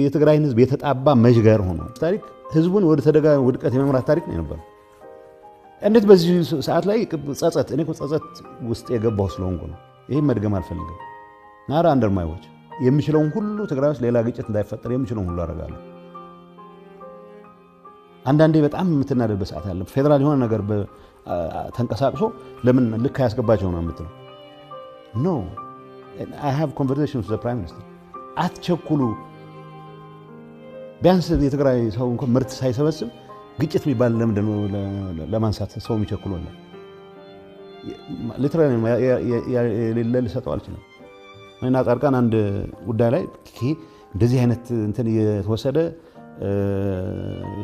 የትግራይን ህዝብ የተጣባ መዥገር ሆኖ ታሪክ ህዝቡን ወደ ተደጋጋሚ ውድቀት የመምራት ታሪክ ነው የነበረው። እንዴት በዚህ ሰዓት ላይ ጸጸት፣ እኔ እኮ ጸጸት ውስጥ የገባሁ ስለሆንኩ ነው። ይህም መድገም አልፈልግም። Not under my watch የምችለውን ሁሉ ትግራይ ውስጥ ሌላ ግጭት እንዳይፈጠር የምችለውን ሁሉ አደርጋለሁ። አንዳንዴ በጣም የምትናደድበት ሰዓት አለ። ፌዴራል የሆነ ነገር ተንቀሳቅሶ ለምን ልክ አያስገባቸው ነው የምትለው። No, I have conversation with the prime minister። አትቸኩሉ። ቢያንስ የትግራይ ሰው እንኳን ምርት ሳይሰበስብ ግጭት የሚባል ለምንድን ነው ለማንሳት ሰው የሚቸኩሉ? Literally የሌለ ልሰጠው አልችልም። እና ጻድቃን አንድ ጉዳይ ላይ እንደዚህ አይነት እንትን እየተወሰደ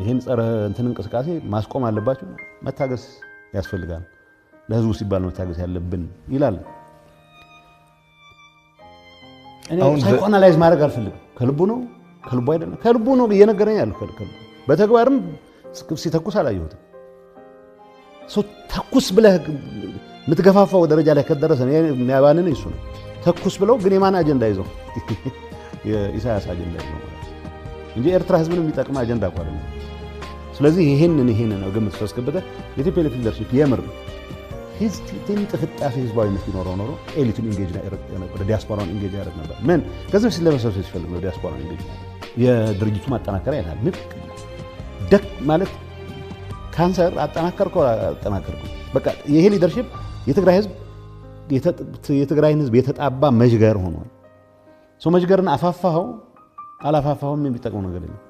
ይህን ጸረ እንትን እንቅስቃሴ ማስቆም አለባቸው፣ መታገስ ያስፈልጋል፣ ለህዝቡ ሲባል መታገስ ያለብን ይላል። እኔ psychoanalyze ማድረግ አልፈልግም። ከልቡ ነው ከልቡ አይደለም፣ ከልቡ ነው እየነገረኝ ያለው። በተግባርም ሲተኩስ አላየሁትም። ተኩስ ብለህ የምትገፋፋው ደረጃ ላይ ከደረሰ የሚያባንን እሱ ነው። ተኩስ ብለው ግን የማን አጀንዳ ይዘው? የኢሳያስ አጀንዳ ይዘው ማለት እንጂ ኤርትራ ህዝብን የሚጠቅም አጀንዳ እኮ አይደለም። ስለዚህ ይሄንን ነው ግምት ውስጥ አስገብተህ የ TPLF leadership የምር ጥፍጣፊ ህዝባዊነት ቢኖረው ኖሮ elite ኡን engage ነበር፣ ዲያስፖራውን engage ያደርግ ነበር። ምን ገንዘብ ለመሰብሰብ ሲፈልግ ነው ዲያስፖራውን engage። የድርጅቱ ማጠናከሪያ ይላል። ምን ደክ ማለት ካንሰር አጠናከርከው አጠናከርከው። በቃ ይሄ leadership የትግራይ ህዝብ የትግራይን ህዝብ የተጣባ መዥገር ሆኗል። ሰው መዥገርን አፋፋኸው አላፋፋኸውም የሚጠቅመው ነገር የለም።